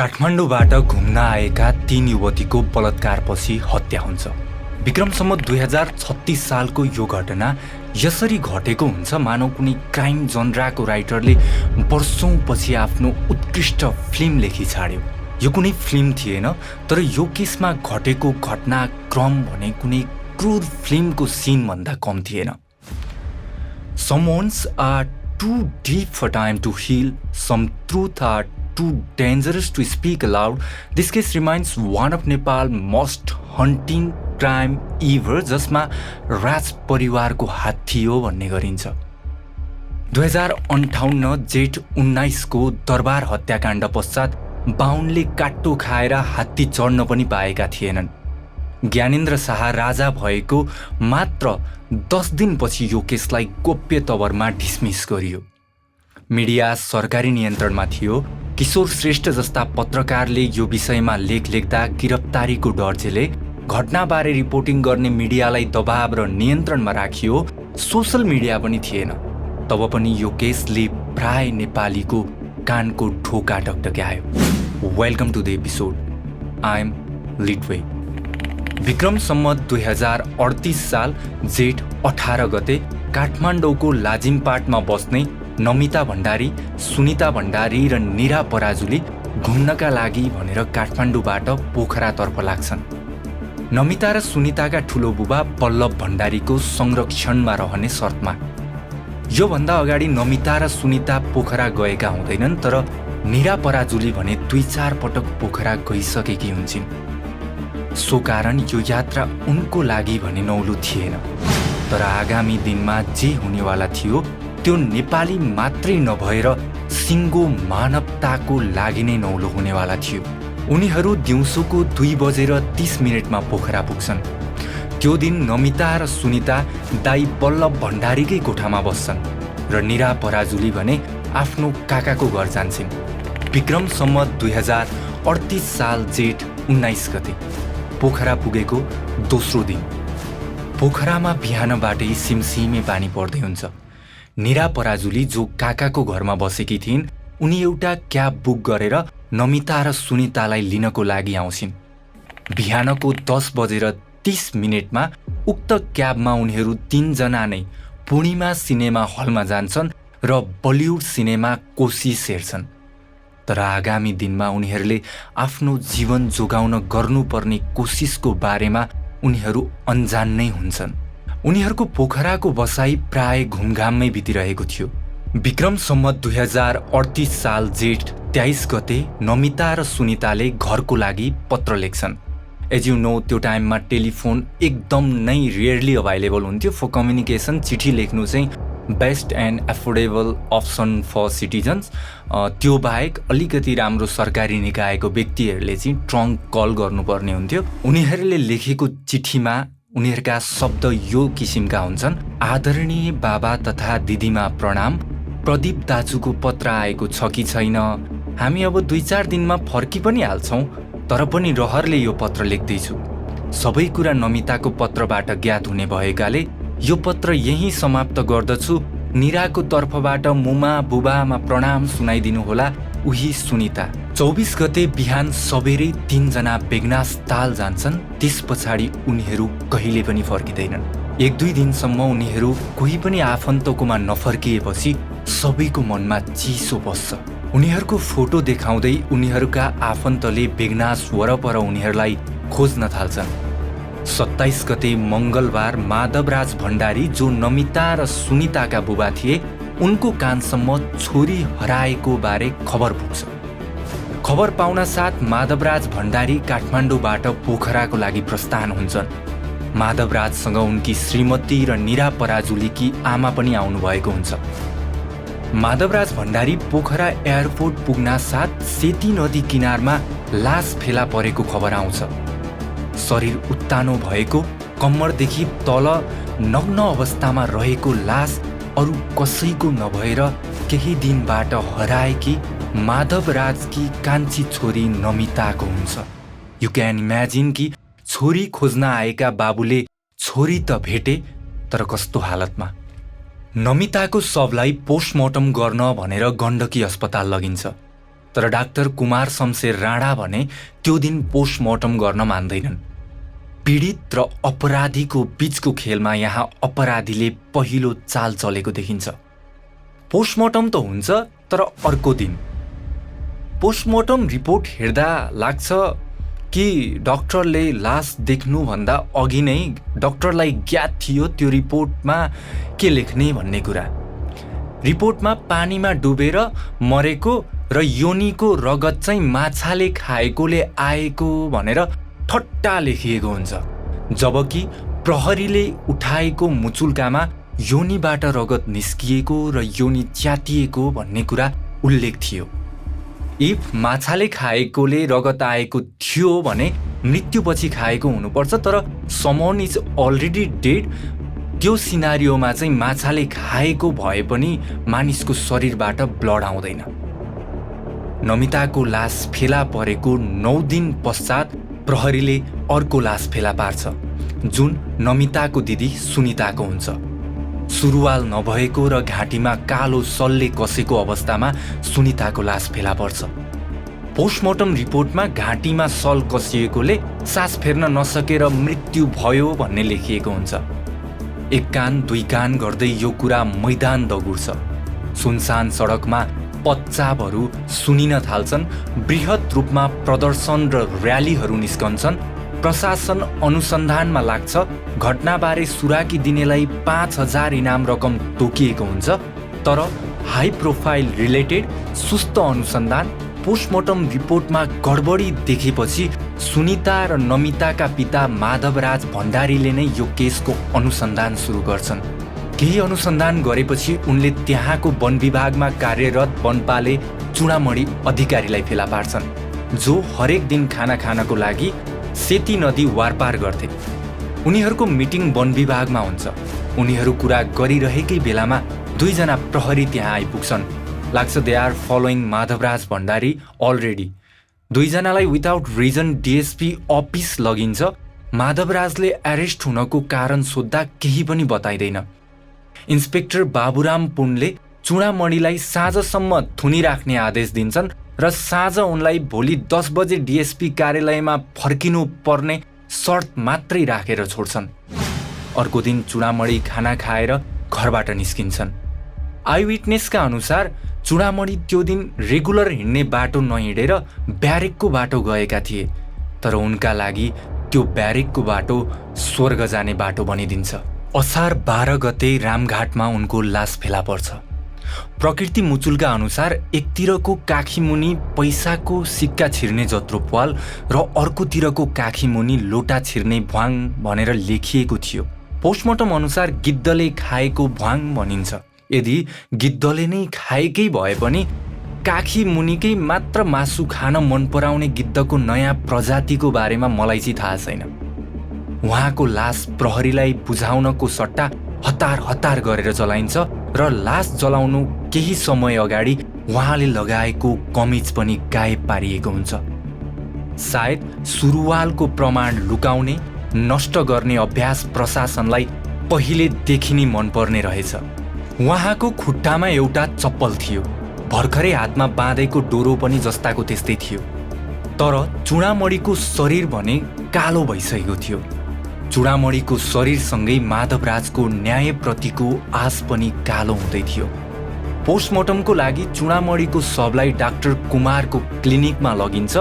काठमाडौँबाट घुम्न आएका 3 युवतीको बलात्कारपछि हत्या हुन्छ। विक्रम सम्वत 2036 सालको यो घटना यसरी घटेको हुन्छ मानौ कुनै क्राइम जनराको राइटरले वर्षौंपछि आफ्नो उत्कृष्ट फिल्म लेखी छाड्यो। यो कुनै फिल्म थिएन, तर यो केसमा घटेको घटनाक्रम भने कुनै क्रूर फिल्मको सिन भन्दा कम थिएन। Some wounds are too deep for time to heal. Some truths are too dangerous to speak aloud. This case remains one of Nepal's most haunting crime ever, जसमा राज परिवारको हात थियो भन्ने गरिन्छ। 2058 जेठ 19 को दरबार हत्याकाण्ड पश्चात बाहुनले काट्टो खाएर हात्ती चढ्न पनि पाएका थिएनन्। ज्ञानेन्द्र शाह राजा भएको मात्र 10 दिनपछि यो केसलाई गोप्य तवरमा डिसमिस गरियो। मिडिया सरकारी नियन्त्रणमा थियो। किशोर श्रेष्ठ जस्ता पत्रकारले यो विषयमा लेख लेख्दा गिरफ्तारीको डर झेले। घटनाबारे रिपोर्टिङ गर्ने मिडियालाई दबाव र नियन्त्रणमा राखियो। सोशल मिडिया पनि थिएन। तब पनि यो केसले प्राय नेपालीको कानको ढोका टकटक्यायो। Welcome to the episode. I am लिटवे। विक्रम सम्वत 2038 साल जेठ 18 गते काठमाडौँको लाजिमपाटमा बस्ने नमिता भण्डारी, सुनिता भण्डारी र निरा पराजुली घुम्नका लागि भनेर काठमाडौँबाट पोखरातर्फ लाग्छन्। नमिता र सुनिताका ठुलो बुबा बल्लभ भण्डारीको संरक्षणमा रहने शर्तमा। योभन्दा अगाडि नमिता र सुनिता पोखरा गएका हुँदैनन्, तर निरा पराजुली भने 2-4 पटक पोखरा गइसकेकी हुन्छन्। सो कारण यो यात्रा उनको लागि भने नौलो थिएन, तर आगामी दिनमा जे हुनेवाला थियो त्यो नेपाली मात्रै नभएर सिङ्गो मानवताको लागि नै नौलो हुनेवाला थियो। उनीहरू दिउँसोको 2:30 पोखरा पुग्छन्। त्यो दिन नमिता र सुनिता दाई बल्लभ भण्डारीकै कोठामा बस्छन् र निरा पराजुली भने आफ्नो काकाको घर जान्छन्। विक्रम सम्वत 2038 साल जेठ 19 गते पोखरा पुगेको दोस्रो दिन। पोखरामा बिहानबाटै सिमसिमे पानी पर्दै हुन्छ। निरा पराजुली जो काकाको घरमा बसेकी थिइन्, उनी एउटा क्याब बुक गरेर नमिता र सुनितालाई लिनको लागि आउँछिन्। बिहानको 10:30 उक्त क्याबमा उनीहरू 3 जना नै पूर्णिमा सिनेमा हलमा जान्छन् र बलिउड सिनेमा कोसिस हेर्छन्। तर आगामी दिनमा उनीहरूले आफ्नो जीवन जोगाउन गर्नुपर्ने कोसिसको बारेमा उनीहरू अन्जान नै हुन्छन्। उनीहरूको पोखराको बसाई प्राय घुमघाममै बितिरहेको थियो। विक्रम सम्वत 2038 साल जेठ 23 गते नमिता र सुनिताले घरको लागि पत्र लेख्छन्। एज यु नो, त्यो टाइममा टेलिफोन एकदम नै रेयरली अभाइलेबल हुन्थ्यो। फर कम्युनिकेसन चिठी लेख्नु चाहिँ best and affordable option for citizens. त्यो बाहेक अलिकति राम्रो सरकारी निकायको व्यक्तिहरूले चाहिँ ट्रङ्क कल गर्नुपर्ने हुन्थ्यो। उनीहरूले लेखेको चिठीमा उनीहरूका शब्द यो किसिमका हुन्छन्। आदरणीय बाबा तथा दिदीमा प्रणाम। प्रदीप दाजुको पत्र आएको छ कि छैन? हामी अब 2-4 दिनमा फर्की पनि हाल्छौँ, तर पनि रहरले यो पत्र लेख्दैछु। सबै कुरा नमिताको पत्रबाट ज्ञात हुने भएकाले यो पत्र यही समाप्त गर्दछु। निराको तर्फबाट मुमा बुबामा प्रणाम सुनाइदिनु होला। उही सुनिता। 24 गते बिहान सबेरै 3 जना बेगनास ताल जान्छन्। त्यस पछाडि उनीहरू कहिले पनि फर्किँदैनन्। 1-2 दिनसम्म उनीहरू कोही पनि आफन्तकोमा नफर्किएपछि सबैको मनमा चिसो बस्छ। उनीहरूको फोटो देखाउँदै उनीहरूका आफन्तले बेगनास वरपर उनीहरूलाई खोज्न थाल्छन्। 27 गते मङ्गलबार माधवराज भण्डारी, जो नमिता र सुनिताका बुबा थिए, उनको कानसम्म छोरी हराएको बारे खबर पुग्छ। खबर पाउन साथ माधवराज भण्डारी काठमाडौँबाट पोखराको लागि प्रस्थान हुन्छन्। माधवराजसँग उनकी श्रीमती र निरा पराजुलीकी आमा पनि आउनुभएको हुन्छ। माधवराज भण्डारी पोखरा एयरपोर्ट पुग्न साथ सेती नदी किनारमा लास फेला परेको खबर आउँछ। शरीर उत्तानो भएको, कम्मरदेखि तल नग्न अवस्थामा रहेको लास अरू कसैको नभएर केही दिनबाट हराएकी माधवराजकी कान्छी छोरी नमिताको हुन्छ। यु क्यान इमेजिन कि छोरी खोज्न आएका बाबुले छोरी त भेटे, तर कस्तो हालतमा। नमिताको शवलाई पोस्टमार्टम गर्न भनेर गण्डकी अस्पताल लगिन्छ। तर डाक्टर कुमार शमशेर राणा भने त्यो दिन पोस्टमार्टम गर्न मान्दैनन्। पीडित र अपराधीको बीचको खेलमा यहाँ अपराधीले पहिलो चाल चलेको देखिन्छ। पोस्टमार्टम त हुन्छ, तर अर्को दिन। पोस्टमार्टम रिपोर्ट हेर्दा लाग्छ कि डाक्टरले लास देख्नुभन्दा अघि नै डाक्टरलाई ज्ञात थियो त्यो रिपोर्टमा के लेख्ने भन्ने कुरा। रिपोर्टमा पानीमा डुबेर मरेको र योनीको रगत चाहिँ माछाले खाएकोले आएको भनेर ठट्टा लेखिएको हुन्छ, जबकि प्रहरीले उठाएको मुचुल्कामा योनीबाट रगत निस्किएको र योनी च्यातिएको भन्ने कुरा उल्लेख थियो। इफ माछाले खाएकोले रगत आएको थियो भने मृत्युपछि खाएको हुनुपर्छ, तर समन इज अलरेडी डेड। त्यो सिनारियोमा चाहिँ माछाले खाएको भए पनि मानिसको शरीरबाट ब्लड आउँदैन। नमिताको लास फेला परेको 9 दिन पश्चात प्रहरीले अर्को लास फेला पार्छ, जुन नमिताको दिदी सुनिताको हुन्छ। सुरुवाल नभएको र घाँटीमा कालो सलले कसेको अवस्थामा सुनिताको लास फेला पर्छ। पोस्टमार्टम रिपोर्टमा घाँटीमा सल कसिएकोले सास फेर्न नसकेर मृत्यु भयो भन्ने लेखिएको हुन्छ। एक कान दुई कान गर्दै यो कुरा मैदान दगुर्छ। सुनसान सडकमा पच्चापहरू सुनिन थाल्छन्। बृहत रूपमा प्रदर्शन र र्यालीहरू निस्कन्छन्। प्रशासन अनुसन्धानमा लाग्छ। घटनाबारे सुराकी दिनेलाई 5000 इनाम रकम तोकिएको हुन्छ, तर हाई प्रोफाइल रिलेटेड सुस्त अनुसन्धान पोस्टमार्टम रिपोर्टमा गडबडी देखेपछि सुनिता र नमिताका पिता माधवराज भण्डारीले नै यो केसको अनुसन्धान सुरु गर्छन्। केही अनुसन्धान गरेपछि उनले त्यहाँको वन विभागमा कार्यरत वनपाले चुडामणी अधिकारीलाई फेला पार्छन्, जो हरेक दिन खाना खानको लागि सेती नदी वारपार गर्थे। उनीहरूको मिटिङ वन विभागमा हुन्छ। उनीहरू कुरा गरिरहेकै बेलामा 2 जना प्रहरी त्यहाँ आइपुग्छन्। लाग्छ they are following Madhavraj Bhandari already. 2 जनालाई विदाउट रिजन डिएसपी अफिस लगिन्छ। माधवराजले एरेस्ट हुनको कारण सोद्धा केही पनि बताइदैन। इन्सपेक्टर बाबुराम पुनले चुडामणीलाई साँझसम्म थुनिराख्ने आदेश दिन्छन् र साँझ उनलाई भोलि 10 बजे डिएसपी कार्यालयमा फर्किनु पर्ने शर्त मात्रै राखेर छोड्छन्। अर्को दिन चुडामणी खाना खाएर घरबाट निस्किन्छन्। आइविटनेसका अनुसार चुडामणी त्यो दिन रेगुलर हिँड्ने बाटो नहिँडेर ब्यारेकको बाटो गएका थिए, तर उनका लागि त्यो ब्यारेकको बाटो स्वर्ग जाने बाटो बनिदिन्छ। असार 12 गते रामघाटमा उनको लास फेला पर्छ। प्रकृति मुचुल्का अनुसार एकतिरको काखीमुनि पैसाको सिक्का छिर्ने जत्रो प्वाल र अर्कोतिरको काखीमुनि लोटा छिर्ने भ्वाङ भनेर लेखिएको थियो। पोस्टमार्टम अनुसार गिद्धले खाएको भ्वाङ भनिन्छ। यदि गिद्धले नै खाएकै भए पनि काखी मुनिकै मात्र मासु खान मन पराउने गिद्धको नयाँ प्रजातिको बारेमा मलाई चाहिँ थाहा छैन। उहाँको लास प्रहरीलाई बुझाउनको सट्टा हतार हतार गरेर जलाइन्छ र लास जलाउनु केही समय अगाडि उहाँले लगाएको कमिज पनि गायब पारिएको हुन्छ। सायद सुरुवालको प्रमाण लुकाउने नष्ट गर्ने अभ्यास प्रशासनलाई पहिलेदेखि नै मनपर्ने रहेछ। उहाँको खुट्टामा एउटा चप्पल थियो। भर्खरै हातमा बाँधेको डोरो पनि जस्ताको त्यस्तै थियो। तर चुडामणीको शरीर भने कालो भइसकेको थियो। चुडामणीको शरीरसँगै माधवराजको न्यायप्रतिको आश पनि कालो हुँदै थियो। पोस्टमार्टमको लागि चुडामणीको शवलाई डाक्टर कुमारको क्लिनिकमा लगिन्छ,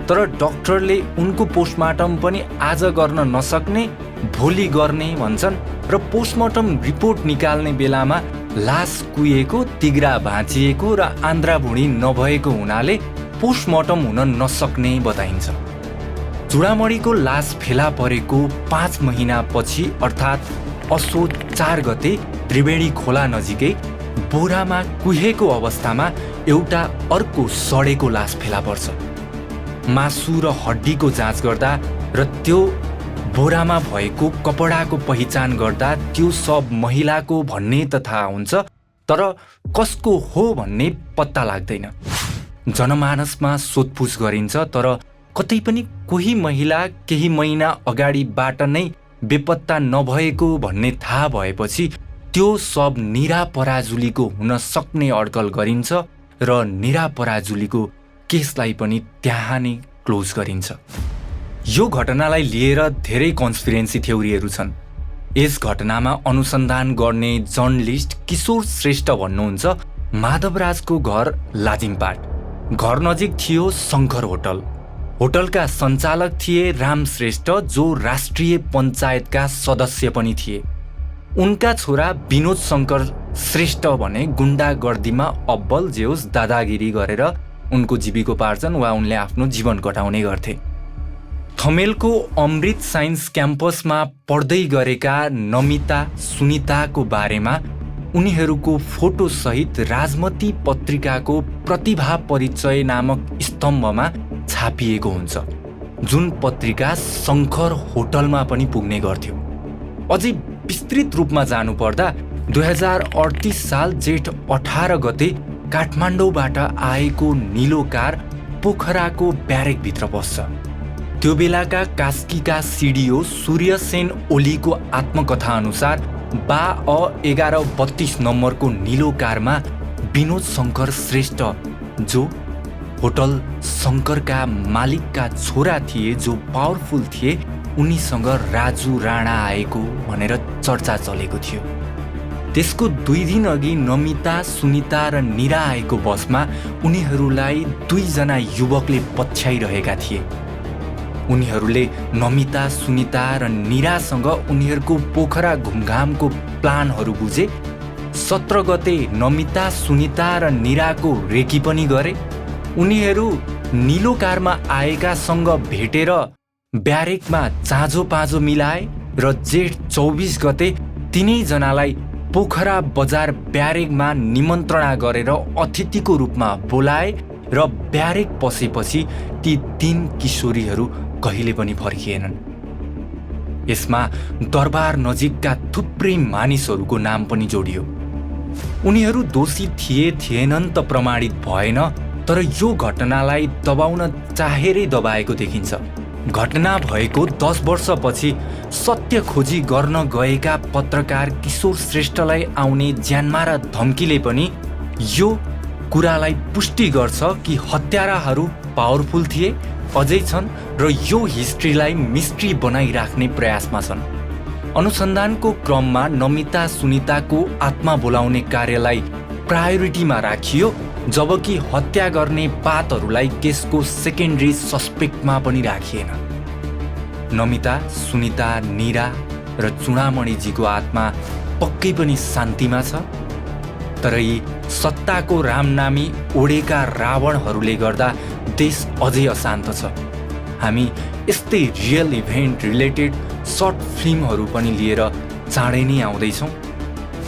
तर डाक्टरले उनको पोस्टमार्टम पनि आज गर्न नसक्ने, भोलि गर्ने भन्छन् र पोस्टमार्टम रिपोर्ट निकाल्ने बेलामा लास कुहिएको, तिग्रा भाँचिएको र आन्द्राभुँडी नभएको हुनाले पोस्टमार्टम हुन नसक्ने बताइन्छ। चुडामणीको लास फेला परेको 5 महिनापछि अर्थात् असोज 4 गते त्रिवेणी खोला नजिकै बोरामा कुहेको अवस्थामा एउटा अर्को सडेको लास फेला पर्छ। मासु र हड्डीको जाँच गर्दा र त्यो बोरामा भएको कपडाको पहिचान गर्दा त्यो सब महिलाको भन्ने त थाहा हुन्छ, तर कसको हो भन्ने पत्ता लाग्दैन। जनमानसमा सोधपुछ गरिन्छ, तर कतै पनि कोही महिला केही महिना अगाडिबाट नै बेपत्ता नभएको भन्ने थाहा भएपछि त्यो सब निरा पराजुलीको हुन सक्ने अड्कल गरिन्छ र निरा पराजुलीको केसलाई पनि त्यहाँ नै क्लोज गरिन्छ। यो घटनालाई लिएर धेरै कन्स्पिरेन्सी थ्योरीहरू छन्। यस घटनामा अनुसन्धान गर्ने जर्नलिस्ट किशोर श्रेष्ठ भन्नुहुन्छ, माधवराजको घर लाजिमपाट, घर नजिक थियो शङ्कर होटल। होटलका सञ्चालक थिए राम श्रेष्ठ, जो राष्ट्रिय पञ्चायतका सदस्य पनि थिए। उनका छोरा विनोद शङ्कर श्रेष्ठ भने गुण्डागर्दीमा अब्बल, जे होस् दादागिरी गरेर उनको जीविकोपार्जन वा उनले आफ्नो जीवन कटाउने गर्थे। थमेलको अमृत साइन्स क्याम्पसमा पढ्दै गरेका नमिता सुनिताको बारेमा उनीहरूको फोटोसहित राजमती पत्रिकाको प्रतिभा परिचय नामक स्तम्भमा छापिएको हुन्छ, जुन पत्रिका शङ्कर होटलमा पनि पुग्ने गर्थ्यो। अझै विस्तृत रूपमा जानुपर्दा 2038 साल जेठ 18 गते काठमाडौँबाट आएको नीलो कार पोखराको ब्यारेकभित्र पस्छ। त्यो बेलाका कास्कीका सिडिओ सूर्यसेन ओलीको आत्मकथा अनुसार बा 1132 नम्बरको नीलो कारमा विनोद शङ्कर श्रेष्ठ, जो होटल शङ्करका मालिकका छोरा थिए, जो पावरफुल थिए, उनीसँग राजु राणा आएको भनेर चर्चा चलेको थियो। त्यसको 2 दिन अघि नमिता सुनिता र निरा आएको बसमा उनीहरूलाई 2 जना युवकले पछ्याइरहेका थिए। उनीहरूले नमिता सुनिता र निरासँग उनीहरूको पोखरा घुमघामको प्लानहरू बुझे। 17 गते नमिता सुनिता र निराको रेकी पनि गरे। उनीहरू नीलो कारमा आएकासँग भेटेर ब्यारेकमा चाँजो पाँजो मिलाए र जेठ 24 गते तिनैजनालाई पोखरा बजार ब्यारेकमा निमन्त्रणा गरेर अतिथिको रूपमा बोलाए र ब्यारेक पसेपछि ती 3 किशोरीहरू कहिले पनि फर्किएनन्। यसमा दरबार नजिकका थुप्रै मानिसहरूको नाम पनि जोडियो। उनीहरू दोषी थिए थिएनन् त प्रमाणित भएन, तर यो घटनालाई दबाउन चाहेरै दबाएको देखिन्छ। घटना भएको 10 वर्षपछि सत्य खोजी गर्न गएका पत्रकार किशोर श्रेष्ठलाई आउने ज्यानमारा धम्कीले पनि यो कुरालाई पुष्टि गर्छ कि हत्याराहरू पावरफुल थिए, अझै छन् र यो हिस्ट्रीलाई मिस्ट्री बनाइराख्ने प्रयासमा छन्। अनुसन्धानको क्रममा नमिता सुनिताको आत्मा बोलाउने कार्यलाई प्रायोरिटीमा राखियो, जबकि हत्या गर्ने पातहरूलाई केसको सेकेन्डरी सस्पेक्टमा पनि राखिएन। नमिता सुनिता निरा र चुडामणिजीको आत्मा पक्कै पनि शान्तिमा छ, तर यी सत्ताको रामनामी ओडेका रावणहरूले गर्दा देश अझै अशान्त छ। हामी यस्तै रियल इभेन्ट रिलेटेड सर्ट फिल्महरू पनि लिएर चाँडै नै आउँदैछौँ।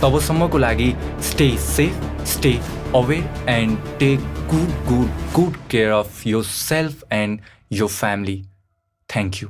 तबसम्मको लागि stay safe, stay aware and take good care of yourself and your family. Thank you.